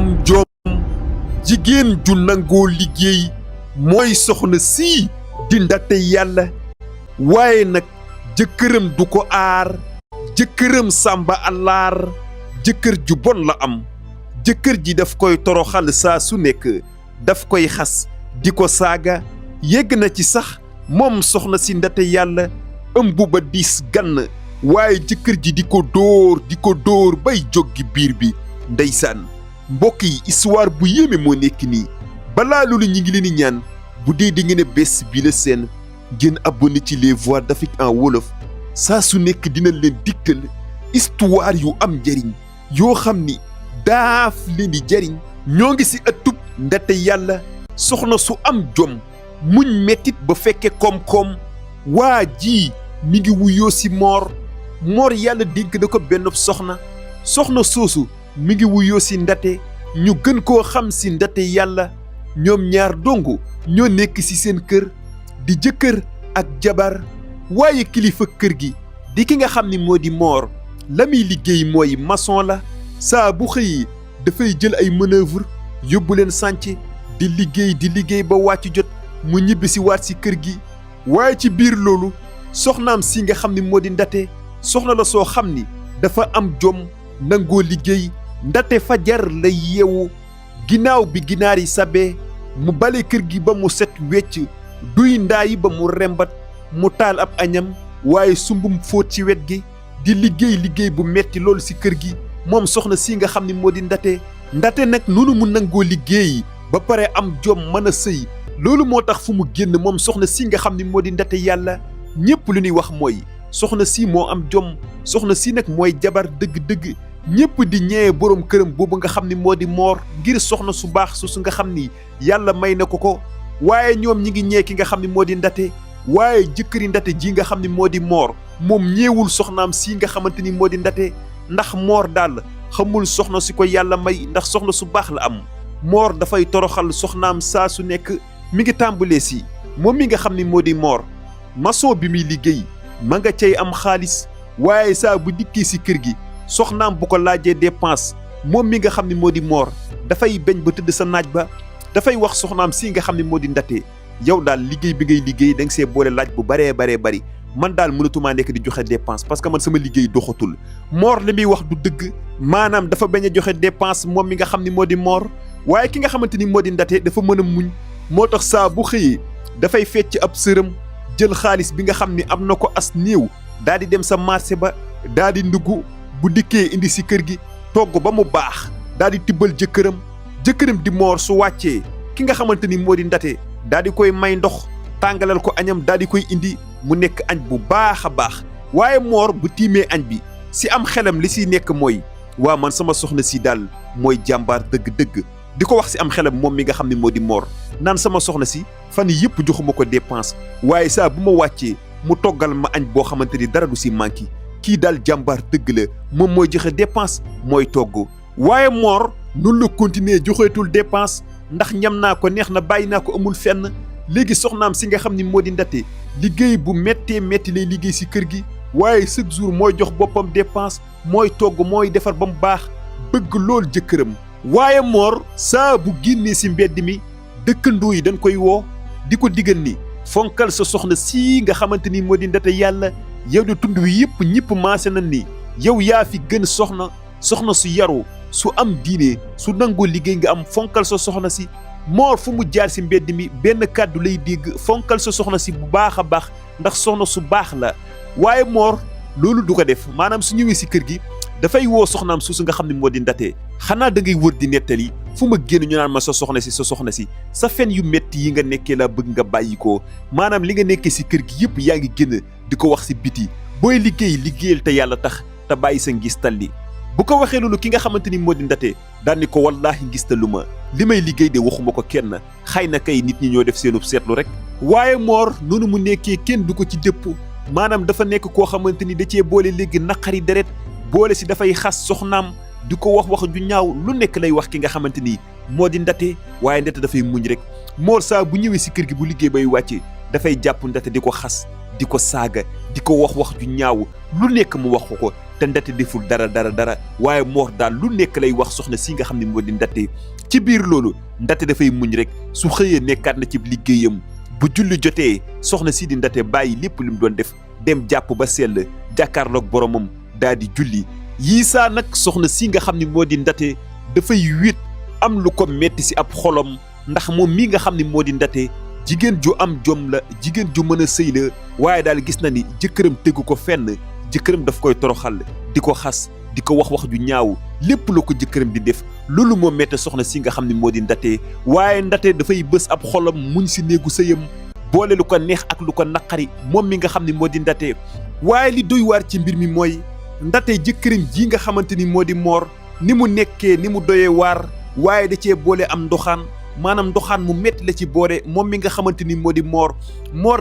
am jom jigéen ju nangoo liggéey mooy soxna sii di Ndaté Yàlla waaye nag jëkkëram du ko aar jëkkëram sàmba àllaar jëkkër ju bon la am jëkkër ji daf koy toroxal saa su nekk daf koy xas di ko saaga yegg na ci sax moom soxna si Ndaté Yàlla ëmb ba diis gann waaye jëkkër ji di ko dóor bay jóggi biir bi ndeysaan mbokk yi histoire bu yéeme moo nekk nii balaa loolu ñi ngi leen di ñaan bu dee di ngeen a bés bi la seen ngeen abonné ci les voix d'Afrique en wolof saa su nekk dina leen digtal histoire yu am njëriñ yoo xam ni daaf leen di jëriñ ñoo ngi si ëttub Ndaté Yàlla soxna su am jom muñ mettit ba fekke koom-koom waa ji mi ngi wuyoo si moor yàlla dénk na ko benn soxna soosu mi ngi wuyoo si Ndaté ñu gën koo xam si Ndaté Yàlla ñoom ñaar dongu ñoo nekk ci seen kër di jëkkër ak jabar waaye kilifa kër gi di ki nga xam ni moo di moor la muy liggéey mooy maçon la saa bu xëyi dafay jël ay manœuvre yóbbu leen sànce di liggéey ba wàcc jot mu ñibbi si waat si kër gi waaye ci biir loolu soxnaam si nga xam ni moo di Ndaté soxna la soo xam ni dafa am jom nangoo liggéey Ndaté fajar lay yeewu ginnaaw bi ginaar yi sabee mu bale kër gi ba mu set wecc duy ndaa yi ba mu rembat mu taal ab añam waaye sumbum fóot ci wet gi di liggéey bu metti loolu si kër gi moom soxna si nga xam ni moo di Ndaté nag noonu mu nangoo liggéey ba pare am jom mën a sëy loolu moo tax fu mu génn moom soxna si nga xam ni moo di Ndaté Yàlla ñépp lu ñuy wax mooy soxna si moo am jom soxna si nag mooy jabar dëgg-dëgg ñépp di ñee boroom këram boobu nga xam ni moo di moor ngir soxna su baax su nga xam ni yàlla may na ko waaye ñoom ñi ngi ñee ki nga xam ni moo di Ndaté waaye jëkkëri Ndaté ji nga xam ni moo di moor moom ñeewul soxnaam si nga xamante ni moo di Ndaté ndax moor daal xamul soxna si ko yàlla may ndax soxna su baax la am moor dafay toroxal soxnaam saa su nekk mi ngi tàmbalee si moom mi nga xam ni moo di moor maçon bi muy liggéey ma nga cay am xaalis waaye saa bu dikkee si kër gi soxnaam bu ko laajee dépense moom mi nga xam ni moo di moor dafay bañ ba tëdd sa naaj ba dafay wax soxnaam si nga xam ni moo di Ndaté yow daal liggéey bi ngay liggéey da nga see boole laaj bu baree bari man daal mënatumaa nekk di joxe dépense parce que man sama liggéey doxatul moor li muy wax du dëgg maanaam dafa bañ a joxe dépense moom mi nga xam ni moo di moor waaye ki nga xamante ni moo di Ndaté dafa mën a muñ moo tax saa bu xëyee dafay fecc ab sërëm jël xaalis bi nga xam ni am na ko as néew daal di dem sa marché ba daal di ndugg bu dikkee indi si kër gi togg ba mu baax daal di tibbal jëkkëram di moor su wàccee ki nga xamante ni moo di Ndaté daal di koy may ndox tàngalal ko añam daal di koy indi mu nekk añ bu baax a baax waaye moor bu tiimee añ bi si am xelam li siy nekk mooy waa man sama soxna si daal mooy jàmbaar dëgg-dëgg di ko wax si am xelam moom mi nga xam ne moo di moor naan sama soxna si fan yëpp joxuma ko dépense waaye saa bu ma wàccee mu toggal ma añ boo xamante ni dara du si manqué kii daal jàmbaar dëgg la moom mooy joxe dépense mooy togg waaye moor noonu la continuer joxeetul dépense ndax ñam naa ko neex na bàyyi naa ko amul fenn léegi soxnaam si nga xam ni moo di Ndaté liggéey bu méttee métti lay liggéey si kër gi waaye chaque jour mooy jox boppam dépense mooy togg mooy defar ba mu baax bëgg lool jëkkëram waaye moor saa bu génnee si mbedd mi dëkkandoo yi dañ koy woo di ko digal ni fonkal sa soxna sii nga xamante ni moo di Ndaté Yàlla yow de tund wi yëpp ñëpp maase nañ ni yow yaa fi gën soxna su yaru su am diine su nangoo liggéey nga am fonkal sa soxna si moor fu mu jaar si mbedd mi benn kàddu lay dégg fonkal sa soxna si bu baax a baax ndax soxna su baax la waaye moor loolu du ko def maanaam su ñëwee si kër gi dafay woo soxnaam suusu nga xam ne moo di Ndaté xanaa da ngay wër di nettali fu ma génn ñu naan ma sa soxna si sa fen yu metti yi nga nekkee la bëgg nga bàyyi ko maanaam li nga nekkee si kër gi yëpp yaa ngi génn di ko wax si biti booy liggéeyal te yàlla tax te bàyyi sa ngistal li bu ko waxee loolu ki nga xamante ni moo di Ndaté daan ni ko wallaahi ngistalu ma li may liggéey de waxuma ko kenn xëy na kay nit ñi ñoo def seenub seetlu rek waaye moor noonu mu nekkee kenn du ko ci dëpp maanaam dafa nekk koo xamante ni da cee boole léegi naqari deret boole si dafay xas soxnaam di ko wax ju ñaaw lu nekk lay wax ki nga xamante ni moo di Ndaté waaye Ndaté dafay muñ rek moor saa bu ñëwee si kër gi bu liggéey bay wàcce dafay jàpp Ndaté di ko xas di ko saaga di ko wax ju ñaaw lu nekk mu wax ko te Ndate deful dara waaye Mor daal lu nekk lay wax soxna si nga xam ne moo di Ndate. ci biir loolu Ndate dafay muñ rek su xëyee nekkaat na ci liggéeyam bu julli jotee soxna si di Ndate bàyyi lépp li mu doon def dem jàpp ba sell jàkkaarloog boromam daal di julli. Yiisa nag soxna si nga xam ne moo di Ndate dafay wéet am lu ko metti si ab xolom ndax moom mii nga xam ne moo di Ndate jigéen ju am jom la jigéen ju mën a sëy la waaye daal gis na ni jëkkëram tegu ko fenn jëkkëram daf koy toroxal di ko xas di ko wax ju ñaaw lépp lu ko jëkkëram di def loolu moo metti soxna si nga xam ne moo di Ndate waaye Ndate dafay bës ab xolam muñ si néegu sëyam boole lu ko neex ak lu ko naqari moom mi nga xam ne moo di Ndate. waaye li doy waar ci mbir mi mooy Ndate jëkkëram ji nga xamante ni moo di Mor ni mu nekkee ni mu doyee waar waaye da cee boole am ndoxaan maanaam ndoxaan mu metti la ci boole moom mi nga xamante ni moo di Mor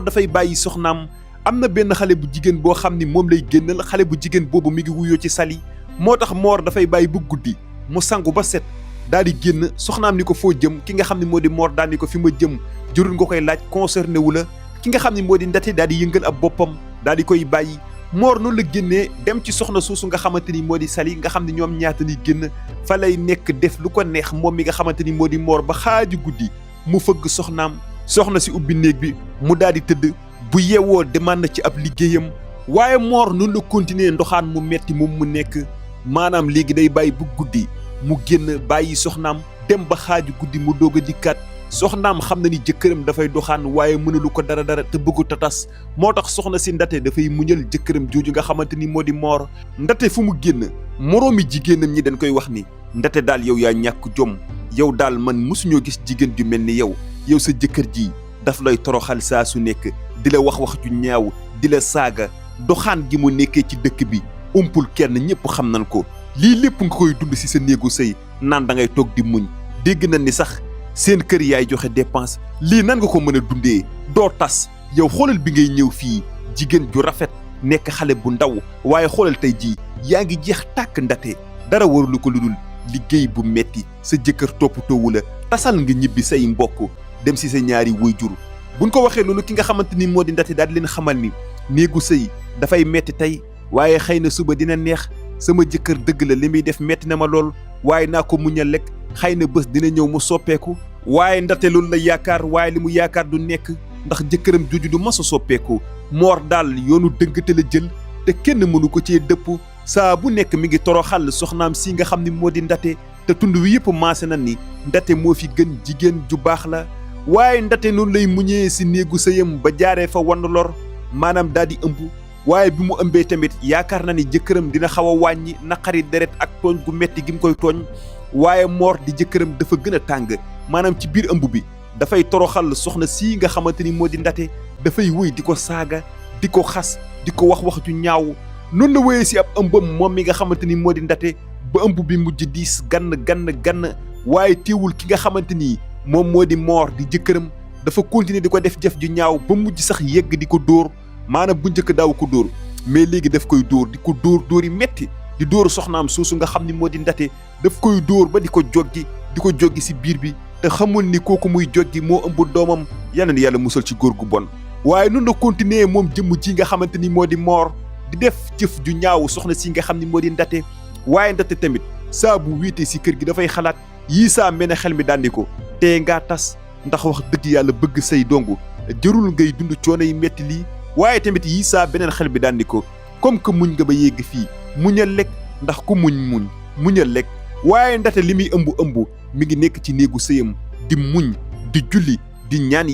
dafay bàyyi soxnaam. am na benn xale bu jigéen boo xam ni moom lay génnal xale bu jigéen boobu mi ngi wuyoo ci Sali moo tax Mor dafay bàyyi bu guddi mu sangu ba set daal di génn soxnaam ni ko foo jëm ki nga xam ne moo di Mor daal ni ko fi ma jëm jurul nga koy laaj concerné wu la ki nga xam ne moo di Ndate daal di yëngal ab boppam daal di koy bàyyi Mor noonu la génnee dem ci soxna suusu nga xamante ni moo di Sali nga xam ne ñoom ñaata ni génn fa lay nekk def lu ko neex moom mi nga xamante ni moo di Mor ba xaaju guddi mu fëgg soxnaam soxna si ubbi néeg bi mu daal di tëdd bu yeewoo demande ci ab liggéeyam waaye Mor noonu la continuer ndoxaan mu metti moom mu nekk maanaam léegi day bàyyi bu guddi mu génn bàyyi soxnaam dem ba xaaju guddi mu doog a dikkaat soxnaam xam na ni jëkkëram dafay doxaan waaye mënalu ko dara te bëggu tatas moo tax soxna si Ndate dafay muñal jëkkëram jooju nga xamante ni moo di Mor. Ndate fu mu génn moroomi jigéenam ñi dañ koy wax ni Ndate daal yow yaa ñàkk jom yow daal man mosuñoo gis jigéen ju mel ni yow sa jëkkër ji daf lay toroxal saa su nekk di la wax ju ñaaw di la saaga doxaan gi mu nekkee ci dëkk bi umpul kenn ñëpp xam nañ ko lii lépp nga koy dund ci sa néegu sëy naan da ngay toog di muñ dégg nañ ni sax seen kër yaay joxe dépense lii nan nga ko mën a dundee doo tas yow xoolal bi ngay ñëw fii jigéen ju rafet nekk xale bu ndaw waaye xoolal tey jii yaa ngi jeex tàkk Ndate dara warulu ko lu dul liggéey bu metti sa jëkkër toppatoowu la tasal nga ñibbi say mbokk dem ci sa ñaari waajur buñ ko waxee loolu ki nga xamante ni moo di Ndate daal di leen xamal ni néegu sëy dafay metti tey waaye xëy na suba dina neex sama jëkkër dëgg la li muy def metti na ma lool waaye naa ko muñal lekk xëy na bés dina ñëw mu soppeeku waaye Ndate loolu la yaakaar waaye li mu yaakaar du nekk ndax jëkkëram jooju du mas a soppeeku Mor daal yoonu dëngate la jël te kenn mënu ko cee dëpp saa bu nekk mi ngi toroxal soxnaam si nga xam ni moo di Ndate te tund wi yëpp maase na ni Ndate moo fi gën jigéen ju baax la waaye Ndate noonu lay muñee si néegu sëyam ba jaaree fa wann lor maanaam daal di ëmb waaye bi mu ëmbee tamit yaakaar na ni jëkkëram dina xaw a wàññi naqari deret ak tooñ gu metti gi mu koy tooñ waaye Mor di jëkkëram dafa gën a tàng maanaam ci biir ëmb bi dafay toroxal soxna sii nga xamante ni moo di Ndate dafay wëy di ko saaga di ko xas di ko wax ju ñaaw noonu la wëyee si ab ëmbam moom mi nga xamante ni moo di Ndate ba ëmb bi mujj diis gann waaye teewul ki nga xamante ni moom moo di Mor di jëkkëram dafa continuer di ko def jëf ju ñaaw ba mujj sax yegg di ko dóor maanaam bu njëkk daaw ko dóor mais léegi daf koy dóor di ko dóor yi metti di dóor soxnaam soosu nga xam ni moo di Ndate daf koy dóor ba di ko joggi si biir bi te xamul ni kooku muy joggi moo ëmb doomam yal na yàlla musal ci góor gu bon waaye noonu la continuer moom jëmm ji nga xamante ni moo di Mor di def jëf ju ñaaw soxna si nga xam ni moo di Ndate waaye Ndate tamit saa bu wéetee si kër gi dafay xalaat yii saa mel ne xel mi daan ni ko tee ngaa tas ndax wax dëgg yàlla bëgg say dongu jërul ngay dund coono yi metti lii waaye tamit yii saa beneen xel bi daan ni ko comme que muñ nga ba yegg fii muñal lekk ndax ku muñal lekk waaye Ndate li muy ëmb mi ngi nekk ci néegu sëyam di muñ di julli di ñaan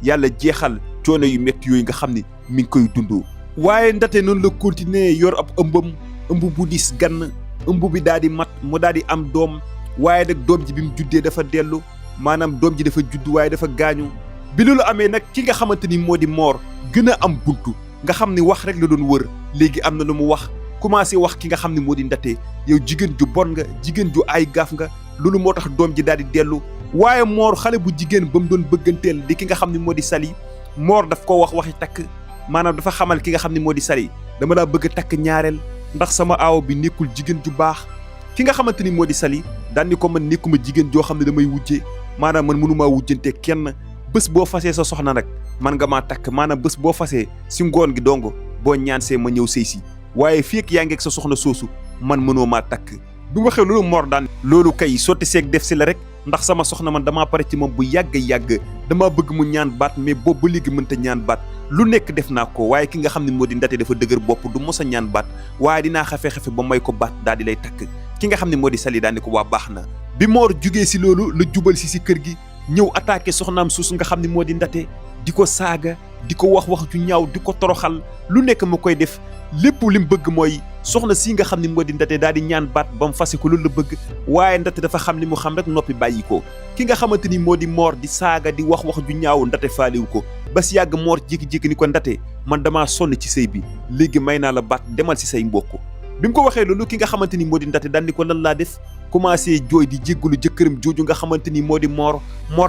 yàlla jeexal coono yu metti yooyu nga xam ni mi ngi koy dund waaye Ndate noonu la continuer yor ab ëmb bu diis gann ëmb bi daal di mat mu daal di am doom waaye nag doom ji bi mu juddee dafa dellu maanaam doom ji dafa judd waaye dafa gaañu bi loolu amee nag ki nga xamante ni moo di Mor gën a am buntu nga xam ni wax rek la doon wër léegi am na lu mu wax commencé wax ki nga xam ni moo di Ndate yow jigéen ju bon nga jigéen ju ay gaaf nga loolu moo tax doom ji daal di dellu waaye Mor xale bu jigéen ba mu doon bëgganteel di ki nga xam ni moo di Sali Mor daf ko waxi takk maanaam dafa xamal ki nga xam ni moo di Sali dama laa bëgg takk ñaareel ndax sama aaw bi nekkul jigéen ju baax ki nga xamante ni moo di Sali daan ni ko man nekkuma jigéen joo xam ne damay wujje maanaam man mënumaa wujjante kenn bés boo fasee sa soxna nag man nga maa takk maanaam bés boo fasee si ngoon gi dong boo ñaansee ma ñëw sëy si waaye fii ak yaa ngi ak sa soxna soosu man mënoo maa takk. bi waxee loolu Mor daan loolu kay sotti seeg def si la rek ndax sama soxna man damaa pare ci moom bu yàgg damaa bëgg mu ñaan baat mais boobu ba léegi mënta ñaan baat lu nekk def naa ko waaye ki nga xam ne moo di Ndate dafa dëgër bopp du mos a ñaan baat waaye dinaa xafe-xafe ba may ko baat daal di lay takk ki nga xam ne moo di Sali daal di ko waa baax na. bi Mor jugee si loolu la jubal si kër gi ñëw attaqué soxnaam suusu nga xam ne moo di Ndate di ko saaga di ko wax ju ñaaw di ko toroxal lu nekk mu koy def lépp li mu bëgg mooy soxna si nga xam ne moo di Ndate daal di ñaan baat ba mu fase ko loolu la bëgg waaye Ndate dafa xam li mu xam rek noppi bàyyi ko ki nga xamante ni moo di Mor di saaga di wax ju ñaaw Ndate faaliwu ko ba si yàgg Mor jékki-jékki ni ko Ndate man damaa sonn ci sëy bi léegi may naa la baat demal si say mbokk bi mu ko waxee loolu ki nga xamante ni moo di Ndate daan ni ko lan laa def commencé jooy di jéggalu jëkkëram jooju nga xamante ni moo di Mor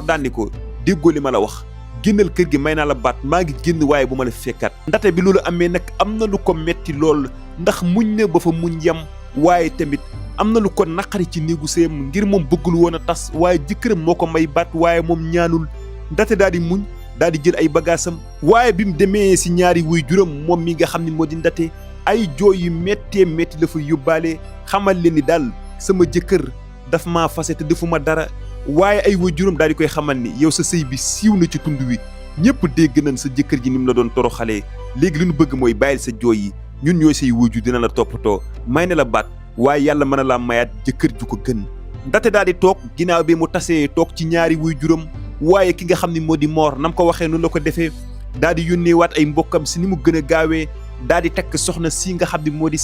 daan ni ko déggoo li ma la wax génnal kër gi may naa la baat maa ngi génn waaye bu ma la fekkaat. Ndate bi loolu amee nag am na lu ko metti lool ndax muñ na ba fa muñ yem waaye tamit am na lu ko naqari ci néegu sëyam ngir moom bëggul woon a tas waaye jëkkëram moo ko may baat waaye moom ñaanul. Ndate daal di muñ daal di jël ay bagaasam waaye bi mu demee si ñaari wuy juróom moom mi nga xam ne moo di Ndate ay jooy yu méttee métti la fa yóbbaale xamal leen ni daal sama jëkkër daf maa fase te defuma dara waaye ay waajuram daal di koy xamal ni yow sa sëy bi siiw na ci tund wi ñëpp dégg nañ sa jëkkër ji ni mu la doon toroxalee léegi li ñu bëgg mooy bàyyil sa jooy yi ñun ñooy say waajur dina la toppatoo may na la baat waaye yàlla mën na laa mayaat jëkkër ju ko gën. Ndate daal di toog ginnaaw bi mu tasee toog ci ñaari waajuram waaye ki nga xam ni moo di Mor nam ko waxee noonu la ko defee daal di yónneewaat ay mbokkam si ni mu gën a gaawee daal di takk soxna si nga xam ni moo di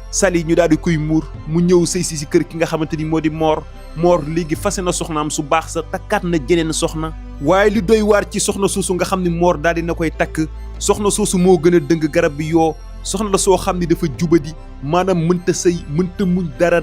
Sali ñu daal di koy muur mu ñëw sëy si kër ki nga xamante ni moo di Mor léegi fase na soxnaam su baax sa takkaat na jeneen soxna waaye li doy waar ci soxna soosu nga xam ni Mor daal di na koy takk soxna soosu moo gën a dëng garab bi yoo soxna la soo xam ni dafa jubadi maanaam mënta sëy mënta muñ dara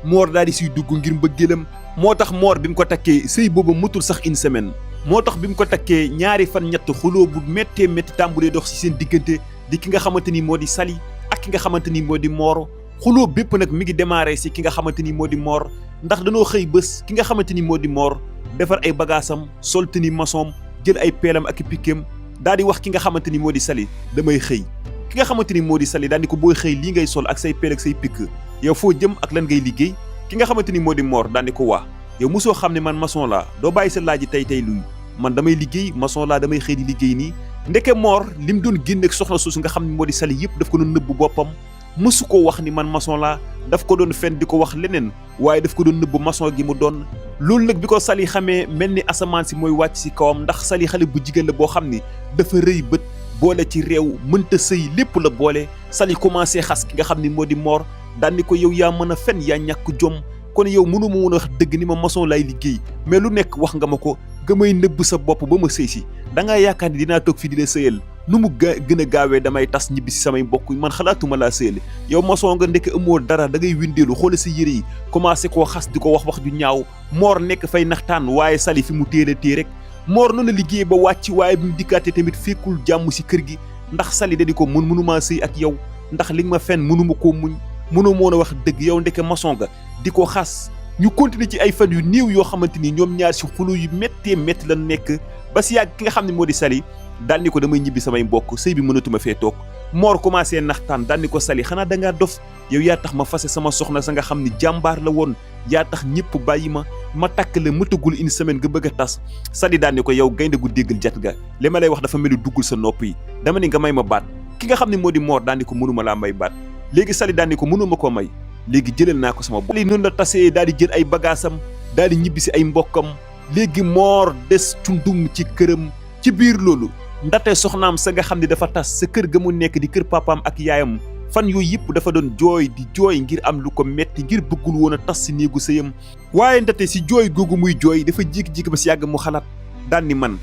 Mor daal di siy dugg ngir mbëggeelam moo tax Mor bi mu ko takkee sëy booba mutul sax une semaine moo tax bi mu ko takkee ñaari fan ñett xuloo bu méttee métti tàmbulee dox ci seen diggante di ki nga xamante ni moo di Sali ak ki nga xamante ni moo di Mor xuloo bépp nag mi ngi démarré si ki nga xamante ni moo di Mor ndax dañoo xëy bés ki nga xamante ni moo di Mor defar ay bagaasam sol tenue maçon jël ay peelam ak i pikkeem daal di wax ki nga xamante ni moo di Sali damay xëy ki nga xamante ni moo di Sali daal di ko booy xëy lii ngay sol ak say peel ak say pikk yow foo jëm ak lan ngay liggéey ki nga xamante ni moo di Mor daal di ko waa yow mosoo xam ne man maçon laa doo bàyyi sa laaj tey luy man damay liggéey maçon laa damay xëy di liggéey nii ndeke Mor li mu doon génne ak soxna soosu nga xam ne moo di Sali yëpp daf ko doon nëbb boppam mësu ko wax ni man maçon laa daf ko doon fen di ko wax leneen waaye daf ko doon nëbb maçon gi mu doon loolu nag bi ko Sali xamee mel ni asamaan si mooy wàcc si kawam ndax Sali xale bu jigéen la boo xam ni dafa rëy bët boole ci réew mënta sëy lépp la boole Sali commencé xas ki nga xam ni moo di Mor daan ni ko yow yaa mën a fen yaa ñàkk jom kon yow mënu ma mën a wax dëgg ni ma maçon laay liggéey mais lu nekk wax nga ma ko nga may nëbb sa bopp ba ma sëy si da ngaa yaakaar ni dinaa toog fii di la sëyal nu mu gën a gaawee damay tas ñibbi si samay mbokk man xalaatuma laa sëyal yow maçon nga ndekk amoo dara da ngay windeelu xoole sa yére yi commencé koo xas di ko wax ju ñaaw Mor nekk fay naxtaan waaye Sali fi mu téel a téye rek Mor noonu liggéey ba wàcc waaye bi mu dikkaatee tamit fekkul jàmm si kër gi ndax Sali da di ko mënumaa sëy ak yow ndax li nga ma fen mënuma koo muñ mënoo moon a wax dëgg yow ndeke maçon nga di ko xas ñu continuer ci ay fan yu néew yoo xamante ni ñoom ñaar si xulu yu méttee métti la nekk ba si yàgg ki nga xam ne moo di Sali daal ni ko damay ñibbi samay mbokk sëy bi mënatuma fee toog Mor commencé naxtaan daal ni ko Sali xanaa dangaa dof yow yaa tax ma fase sama soxna sa nga xam ni jàmbaar la woon yaa tax ñëpp bàyyi ma takk la mëtagul une semaine nga bëgg a tas Sali daal ni ko yow gaynde gu déggal jat ga li ma lay wax dafa mel ni duggul sa nopp yi dama ni nga may ma baat ki nga xam ne moo di Mor daal ni ko mënuma laa may baat léegi Sali daal ni ko mënuma koo may léegi jëlal naa ko sama bopp li noonu la tasee daal di jël ay bagaasam daal di ñibbi si ay mbokkam léegi Mor des tundum ci këram ci biir loolu Ndate soxnaam sa nga xam ne dafa tas sa kër ga mu nekk di kër papaam ak yaayam fan yooyu yëpp dafa doon jooy di jooy ngir am lu ko metti ngir bëggul woon a tas si néegu sëyam waaye Ndate si jooy googu muy jooy dafa jékki-jékki ba si yàgg mu xalaat daan ni man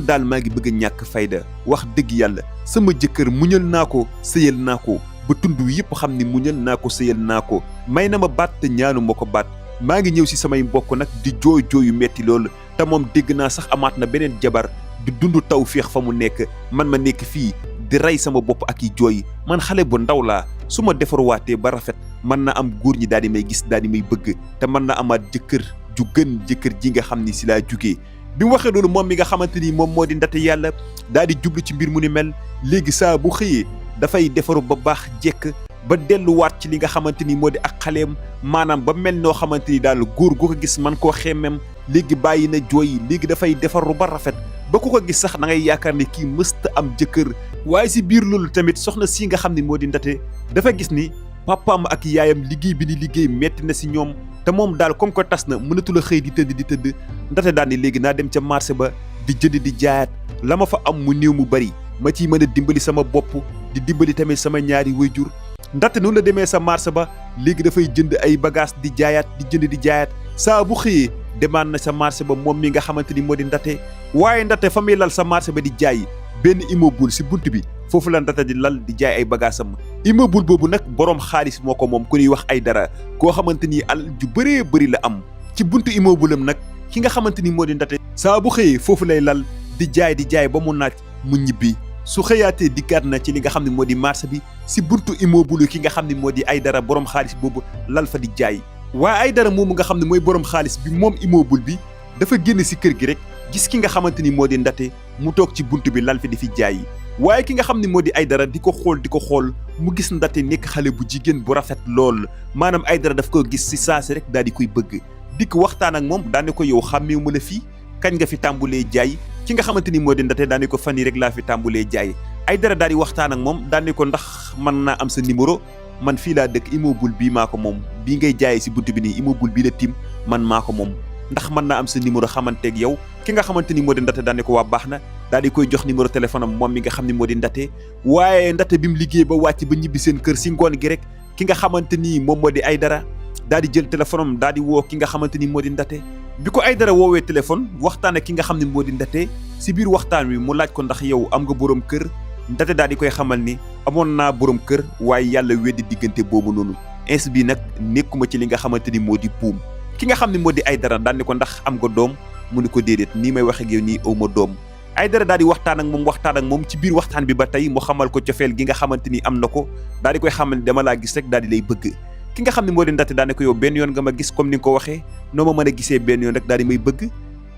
daal maa ngi bëgg a ñàkk fayda wax dëgg yàlla sama jëkkër muñal naa ko sëyal naa ko ba tund wi yëpp xam ni muñal naa ko sëyal naa ko may na ma baat te ñaanu ma ko baat maa ngi ñëw si samay mbokk nag di jooy yu metti loolu te moom dégg naa sax amaat na beneen jabar di dund taw féex fa mu nekk man ma nekk fii di rey sama bopp ak i jooy man xale bu ndaw laa su ma defarwaatee ba rafet mën na am góor ñi daal di may gis daal di may bëgg te mën na amaat jëkkër ju gën jëkkër ji nga xam ni si laa jugee bi mu waxee loolu moom mi nga xamante ni moom moo di Ndate Yàlla daal di jublu ci mbir mu ni mel léegi saa bu xëyee dafay defaru ba baax jekk ba delluwaat ci li nga xamante ni moo di ak xaleem maanaam ba mel noo xamante ni daal góor gu ko gis man koo xemmem léegi bàyyi na jooy léegi dafay defaru ba rafet ba ku ko gis sax da ngay yaakaar ne kii mësta am jëkkër. waaye si biir loolu tamit soxna si nga xam ne moo di Ndate dafa gis ni papaam ak yaayam liggéey bi ni liggéey metti na si ñoom te moom daal comme que tas na mënatul a xëy di tëdd Ndate daal ni léegi naa dem ca marché ba di jënd di jaayaat la ma fa am mu néew mu bari ma ciy mën a dimbali sama bopp di dimbali tamit sama ñaari waajur. Ndate noonu la demee sa marché ba léegi dafay jënd ay bagages di jaayaat di jënd di jaayaat saa bu xëyee demaan na sa marché ba moom mi nga xamante ni moo di Ndate. waaye Ndate fa muy lal sa marché ba di jaay benn immeuble si bunt bi foofu la Ndate di lal di jaay ay bagages am. immeuble boobu nag boroom xaalis moo ko moom ku ñuy wax Aydara koo xamante ni alal ju bëree bëri la am. ci buntu immeuble am nag ki nga xamante ni moo di Ndate saa bu xëyee foofu lay lal di jaay ba mu naaj mu ñibbi. su xëyaatee dikkaat na ci li nga xam ne moo di marché bi si buntu immeuble ki nga xam ne moo di Aydara borom xaalis boobu lal fa di jaay. waaye Aydara moomu nga xam ne mooy borom xaalis bi moom immeuble bi dafa génn si kër gi rek gis ki nga xamante ni moo di Ndate mu toog ci buntu bi lal fi di fi jaay. waaye ki nga xam ne moo di Aydara di ko xool mu gis Ndate nekk xale bu jigéen bu rafet lool maanaam Aydara daf ko gis si saasi rek daal di koy bëgg dikk waxtaan ak moom daane ko yow xàmmee mu la fii kañ nga fi tàmbulee jaay. ki nga xamante ni moo di Ndate daane ko fan yi rek laa fi tàmbulee jaay. Aydara daal di waxtaan ak moom daane ko ndax mën naa am sa numéro man fii laa dëkk immeuble bii maa ko moom bii ngay jaayee si buntu bi nii immeuble bii la tim man maa ko moom ndax mën naa am sa numéro xamanteeg yow. ki nga xamante ni moo di Ndate daane ko waa baax na daal di koy jox numéro téléphone am moom mi nga xam ne moo di Ndate. waaye Ndate bi mu liggéey ba wàcc ba ñibbi seen kër si ngoon gi rek ki nga xamante ni moom moo di Aydara daal di jël téléphone am daal di woo ki nga xamante ni moo di Ndate. bi ko Aydara woowee téléphone waxtaan ak ki nga xam ne moo di Ndate si biir waxtaan wi mu laaj ko ndax yow am nga borom kër. Ndate daal di koy xamal ni amoon naa borom kër waaye yàlla weddi diggante boobu noonu ins bi nag nekkuma ci li nga xamante ni moo di buum. ki nga xam ne moo di Aydara daal ni ko ndax am nga doom mu ni ko déedéet nii may wax ak yow nii aw ma doom. Aydara daal di waxtaan ak moom ci biir waxtaan bi ba tey mu xamal ko cofeel gi nga xamante ni am na ko daal di koy xamal ni dama laa gis rek daal di lay bëgg. ki nga xam ne moo di Ndate daal ne ko yow benn yoon nga ma gis comme ni nga ko waxee noo ma mën a gisee benn yoon rek daal di may bëgg.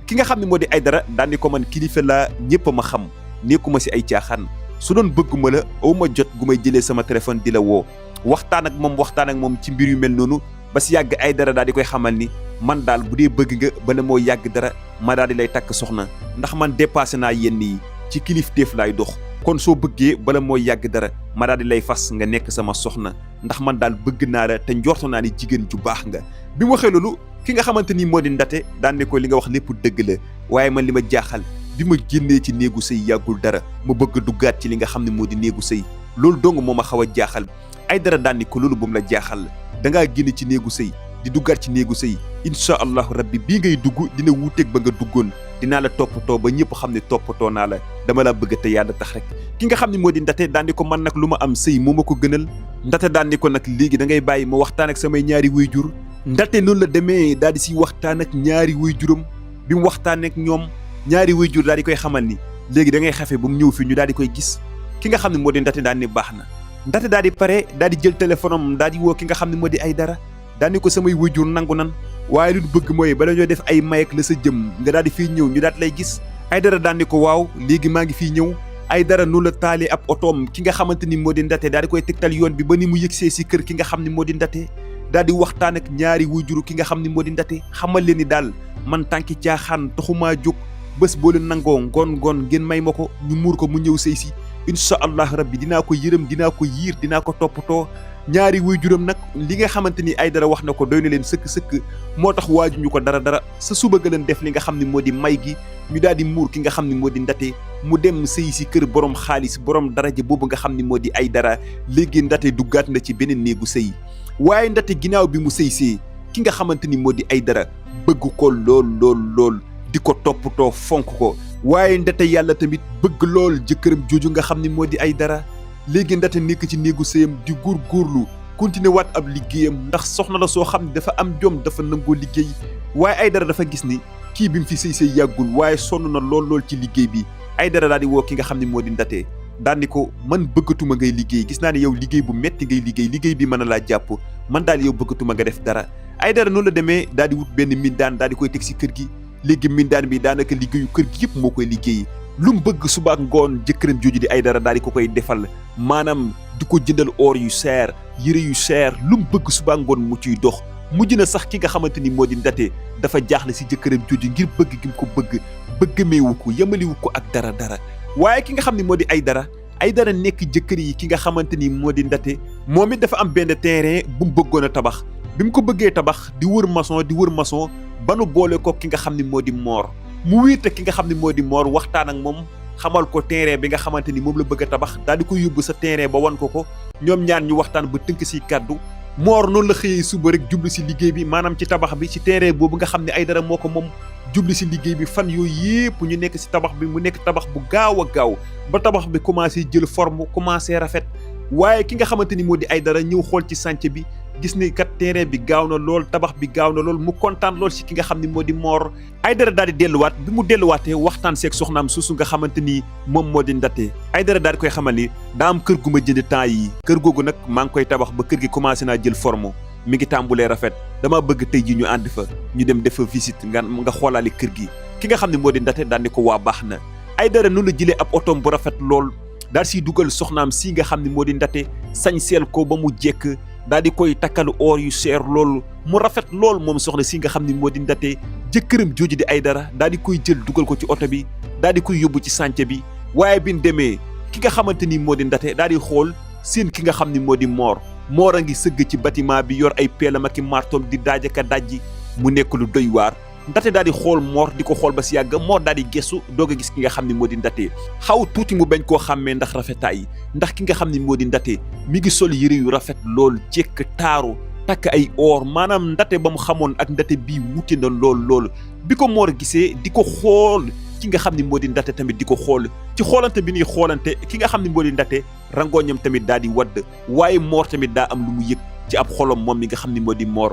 ki nga xam ne moo di Aydara daal ni ko man kilifa laa ñëpp a ma xam nekkuma si ay caaxaan su doon bëgguma la aw ma jot gu may jëlee sama téléphone di la woo. waxtaan ak moom ci mbir yu mel noonu ba si yàgg Aydara daal di koy xamal ni man daal bu dee bëgg nga bala moo yàgg dara ma daal di lay takk soxna ndax man dépassé naa yenn yi ci kilifteef laay dox. kon soo bëggee bala moo yàgg dara ma daal di lay fas nga nekk sama soxna ndax man daal bëgg naa la te njorto naa ni jigéen ju baax nga. bi mu waxee loolu ki nga xamante ni moo di Ndate daan ne ko li nga wax lépp dëgg la waaye man li ma jaaxal bi ma génnee ci néegu sëy yàggul dara ma bëgg duggaat ci li nga xam ne moo di néegu sëy loolu dong moo ma xaw a jaaxal. Aydara daan ni ko loolu bu mu la jaaxal dangaa génn ci néegu sëy di duggaat ci néegu sëy incha allahu rabbi bii ngay dugg dina wuuteeg ba nga duggoon dinaa la toppatoo ba ñëpp xam ne toppatoo naa la dama la bëgg te yàlla tax rek. ki nga xam ne moo di Ndate daan ni ko man nag lu ma am sëy moo ma ko gënal. Ndate daan ni ko nag léegi da ngay bàyyi ma waxtaan ak samay ñaari waajur. Ndate noonu la demee daal di si waxtaan ak ñaari waajuram bi mu waxtaanee ak ñoom ñaari waajur daal di koy xamal ni léegi da ngay xafe ba mu ñëw fii ñu daal di koy gis. ki nga xam ne moo di Ndate daan ni baax na. Ndate daal di pare daal di jël téléphone am daal di woo ki nga xam ne moo di Aydara daal ni ko samay waajur nangu nan waaye lu ñu bëgg mooy bala ñoo def ay mayek la sa jëm nga daal di fii ñëw ñu daal di lay gis. Aydara daal ni ko waaw léegi maa ngi fii ñëw. Aydara noonu la taalee ab otoom ki nga xamante ni moo di Ndate daal di koy tegtal yoon bi ba ni mu yëgsee si kër ki nga xam ne moo di Ndate daal di waxtaan ak ñaari waajuru ki nga xam ne moo di Ndate xamal leen ni daal man tànki caaxaan taxumaa jóg bés boo leen nangoo ngoon ngeen may ma ko ñu muur ko mu ñëw sëy si incha allah rabbi dinaa ko yërëm dinaa ko yiir dinaa ko toppatoo. ñaari waajuram nag li nga xamante ni Aydara wax na ko doy na leen sëkk moo tax waajuñu ko dara sa suba ga leen def li nga xam ne moo di may gi ñu daal di muur ki nga xam ne moo di Ndate mu dem sëy si kër borom xaalis borom daraja boobu nga xam ne moo di Aydara. léegi Ndate duggaat na ci beneen néegu sëy waaye Ndate ginnaaw bi mu sëy see ki nga xamante ni moo di Aydara bëgg ko lool di ko toppatoo fonk ko waaye Ndate yàlla tamit bëgg lool jëkkëram jooju nga xam ne moo di Aydara. léegi Ndate nekk ci néegu sëyam di góorgóorlu continuer waat ab liggéeyam ndax soxna la soo xam ne dafa am jom dafa nangoo liggéey waaye Aydara dafa gis ni kii bi mu fi sëy yàggul waaye sonn na lool ci liggéey bi. Aydara daal di woo ki nga xam ne moo di Ndate daal ni ko man bëggatuma ngay liggéey gis naa ne yow liggéey bu metti ngay liggéey bi mën a laa jàpp man daal yow bëggatuma nga def dara. Aydara noonu la demee daal di wut benn mindaan daal di koy teg si kër gi léegi mindaan bi daanaka liggéeyu kër gi yëpp moo koy liggéey lu mu bëgg suba ak ngoon jëkkëram jooju di Aïdara daal di ko koy defal maanaam di ko jëndal or yu seer yëre yu seer lu mu bëgg suba ak ngoon mu ciy dox mujj na sax ki nga xamante ni moo di Ndaté dafa jaaxle si jëkkëram jooju ngir bëgg gi mu ko bëggameewu ko yemaliwu ko ak dara waaye ki nga xam ne moo di Aïdara nekk jëkkër yi ki nga xamante ni moo di Ndaté moom it dafa am benn terrain bu mu bëggoon a tabax bi mu ko bëggee tabax di wër maçon ba nu boole ko ki nga xam ne moo di Mor mu wéete ki nga xam ne moo di Mor waxtaan ak moom xamal ko terrain bi nga xamante ni moom la bëgg a tabax daal di ko yóbbu sa terrain ba wan ko ñoom ñaar ñu waxtaan ba tënk si kàddu Mor noonu la xëyee suba rek jublu si liggéey bi maanaam ci tabax bi ci terrain boobu nga xam ne Aïdara moo ko moom jublu si liggéey bi fan yooyu yëpp ñu nekk si tabax bi mu nekk tabax bu gaaw a gaaw ba tabax bi commencé jël forme commencé rafet waaye ki nga xamante ni moo di Aïdara ñëw xool ci chantier bi gis ni kat terrain bi gaaw na lool tabax bi gaaw na lool mu kontaan lool si ki nga xam ni moo di Mor Aïdara daal di delluwaat bi mu delluwaatee waxtaan seeg soxnaam suusu nga xamante ni moom moo di Ndaté Aïdara daal di koy xamal ni daa am kër gu ma jënd temps yi kër googu nag maa ngi koy tabax ba kër gi commencé naa jël forme mi ngi tàmbulee rafet dama bëgg tey ji ñu ànd fa ñu dem def fa visite nga xoolaale kër gi ki nga xam ne moo di Ndaté daal ni ko waa baax na Aïdara noonu la jëlee ab otoom bu rafet lool daal siy dugal soxnaam si nga xam ne moo di Ndaté sañseel ko ba mu jekk daal di koy takkal or yu seer loolu mu rafet lool moom soxna si nga xam ne moo di Ndaté jëkkëram jooju di Aïdara daal di koy jël dugal ko ci oto bi daal di koy yóbbu ci chantier bi waaye bi ñu demee ki nga xamante ni moo di Ndaté daal di xool seen ki nga xam ne moo di Mor a ngi sëgg ci bâtiment bi yor ay peelam ak i martoom di daajaka dajji mu nekk lu doy waar Ndaté daal di xool Mor di ko xool ba si yàgg Mor daal di gestu doog a gis ki nga xam ne moo di Ndaté xaw tuuti mu bañ koo xàmmee ndax rafetaay ndax ki nga xam ne moo di Ndaté mi ngi sol yëre yu rafet lool jekk taaru takk ay or maanaam Ndaté ba mu xamoon ak Ndaté bii wuute na lool bi ko Mor gisee di ko xool ki nga xam ne moo di Ndaté tamit di ko xool ci xoolante bi ñuy xoolante ki nga xam ne moo di Ndaté rangooñam tamit daal di wadd waaye Mor tamit daa am lu mu yëg ci ab xolom moom mi nga xam ne moo di Mor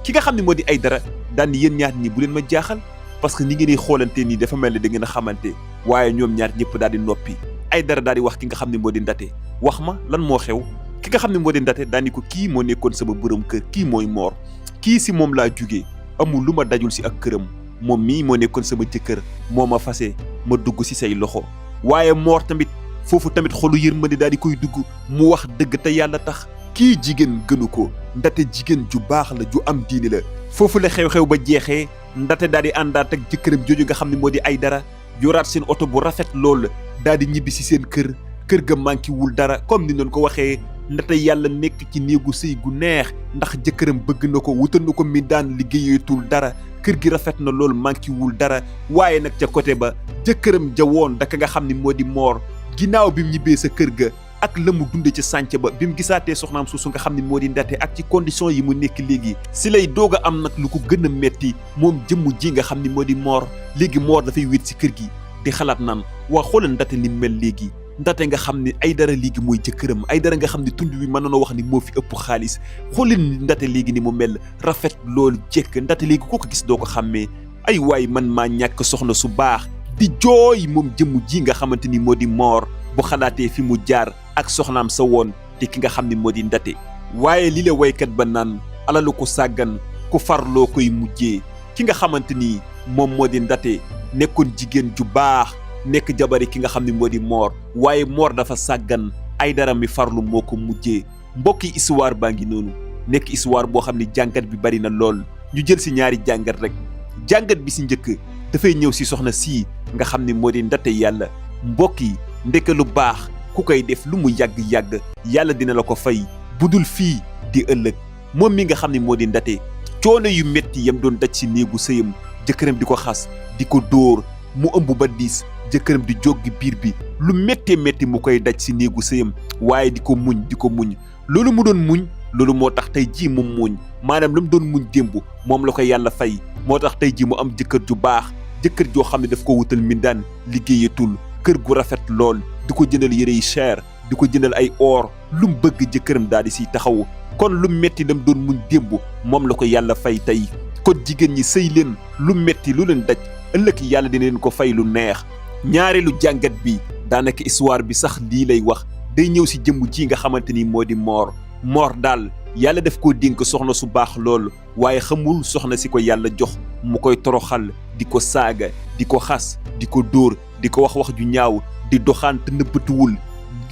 ki nga xam ne moo di Aïdara daan ni yéen ñaar ñi bu leen ma jaaxal parce que ni ngeen di xoolante nii dafa mel ni da ngeen a xamante waaye ñoom ñaar ñëpp daal di noppi Aïdara daal di wax ki nga xam ne moo di Ndaté wax ma lan moo xew ki nga xam ne moo di Ndaté daan ni ko kii moo nekkoon sama borom kër kii mooy Mor kii si moom laa jugee amul lu ma dajul si ak këram moom mii moo nekkoon sama jëkkër moo ma fase ma dugg si say loxo waaye Mor tamit foofu tamit xolu yërmande daal di koy dugg mu wax dëgg te yàlla tax kii jigéen gënu ko Ndaté jigéen ju baax la ju am diini la foofu la xew-xew ba jeexee Ndaté daal di àndaat ak jëkkëram jooju nga xam ne moo di Aïdara yoraat seen oto bu rafet lool daal di ñibbi si seen kër ga manqué wul dara comme ni doon ko waxee Ndaté yàlla nekk ci néegu sëy gu neex ndax jëkkëram bëgg na ko wutal na ko mi daan liggéeyatul dara kër gi rafet na lool manqué wul dara waaye nag ca côté ba jëkkëram ja woon daka nga xam ne moo di Mor ginnaaw bi mu ñibbee sa kër ga ak la mu dunde ci sànc ba bi mu gisaatee soxnaam suusu nga xam ne moo di Ndaté ak ci condition yi mu nekk léegi si lay doog a am nag lu ko gën a metti moom jëmm ji nga xam ne moo di Mor léegi Mor dafay wéet si kër gi di xalaat naan waa xoolal Ndaté ni mel léegi Ndaté nga xam ne Aïdara léegi mooy jëkkëram Aïdara nga xam ne tund wi mën na wax ni moo fi ëpp xaalis xoolal Ndaté léegi ni mu mel rafet loolu jekk Ndaté léegi koo ko gis doo ko xàmmee ay waay man maa ñàkk soxna su baax di jooy moom jëmm ji nga xamante ni moo di Mor bu xalaatee fi mu jaar ak soxnaam sa woon te ki nga xam ne moo di Ndaté waaye li la waykat ba naan alalu ko sàggan ku farloo koy mujjee ki nga xamante ni moom moo di Ndaté nekkoon jigéen ju baax nekk jabari ki nga xam ne moo di Mor waaye Mor dafa sàggan Aïdara mi farlu moo ko mujjee mbokki histoire baa ngi noonu nekk histoire boo xam ne jàngat bi bari na lool ñu jël si ñaari jàngat rek jàngat bi si njëkk dafay ñëw si soxna sii nga xam ne moo di Ndaté yàlla mbokk yi ndeke lu baax ku koy def lu mu yàgg-yàgg yàlla dina la ko fay budul fii di ëllëg moom mi nga xam ne moo di Ndaté coono yu metti yam doon daj si néegu sëyam jëkkëram di ko xas di ko dóor mu ëmb ba diis jëkkëram di joggi biir bi lu méttee métti mu koy daj si néegu sëyam waaye di ko muñ loolu mu doon muñ loolu moo tax tey jii mu muñ maanaam la mu doon muñ démb moom la ko yàlla fay moo tax tey jii mu am jëkkër ju baax jëkkër joo xam ne daf ko wutal mindaan liggéeyatul kër gu rafet lool di ko jëndal yére yi cher di ko jëndal ay or lu mu bëgg jëkkëram daal di siy taxawu kon lu metti lam doon muñ démb moom la ko yàlla fay tey kon jigéen ñi sëy leen lu metti lu leen daj ëllëg yàlla dina leen ko fay lu neex ñaareelu jàngat bi daanaka histoire bi sax lii lay wax day ñëw si jëmm ji nga xamante ni moo di Mor daal yàlla daf koo dénk soxna su baax lool waaye xamul soxna si ko yàlla jox mu koy toroxal di ko saaga di ko xas di ko dóor di ko wax ju ñaaw di doxaan te nëbbatuwul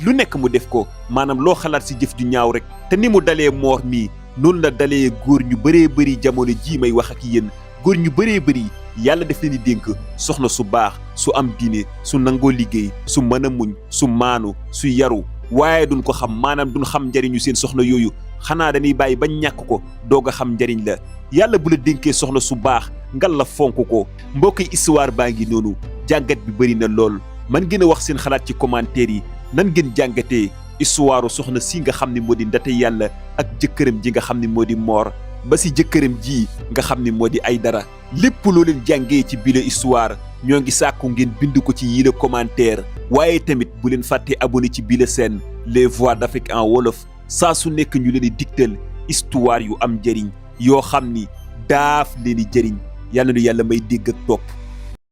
lu nekk mu def ko maanaam loo xalaat si jëf ju ñaaw rek te ni mu dalee Mor mii noonu la dalee góor ñu bëree bëri jamono jii may wax ak yéen góor ñu bëree bëri yàlla def leen di dénk soxna su baax su am diine su nangoo liggéey su mën a muñ su maanu su yaru waaye duñ ko xam maanaam duñ xam njariñu seen soxna yooyu xanaa dañuy bàyyi ba ñàkk ko doog a xam njariñ la yàlla bu la dénkee soxna su baax ngal la fonk ko mbokki histoire baa ngi noonu jàngat bi bëri na lool man ngeen a wax seen xalaat ci commentaire yi nan ngeen jàngatee histoire soxna si nga xam ne moo di Ndate Yàlla ak jëkkëram ji nga xam ne moo di Mor ba si jëkkëram ji nga xam ne moo di Aydara lépp loo leen jàngee ci bile histoire ñoo ngi sàkku ngeen bind ko ci yile commentaire waaye tamit bu leen fàtte abonné ci bile chaîne les voix d'Afrique en wolof saa su nekk ñu leen di digtal histoire yu am njëriñ yoo xam ni daaf leen di jëriñ yàlla nu yàlla may dégg ak topp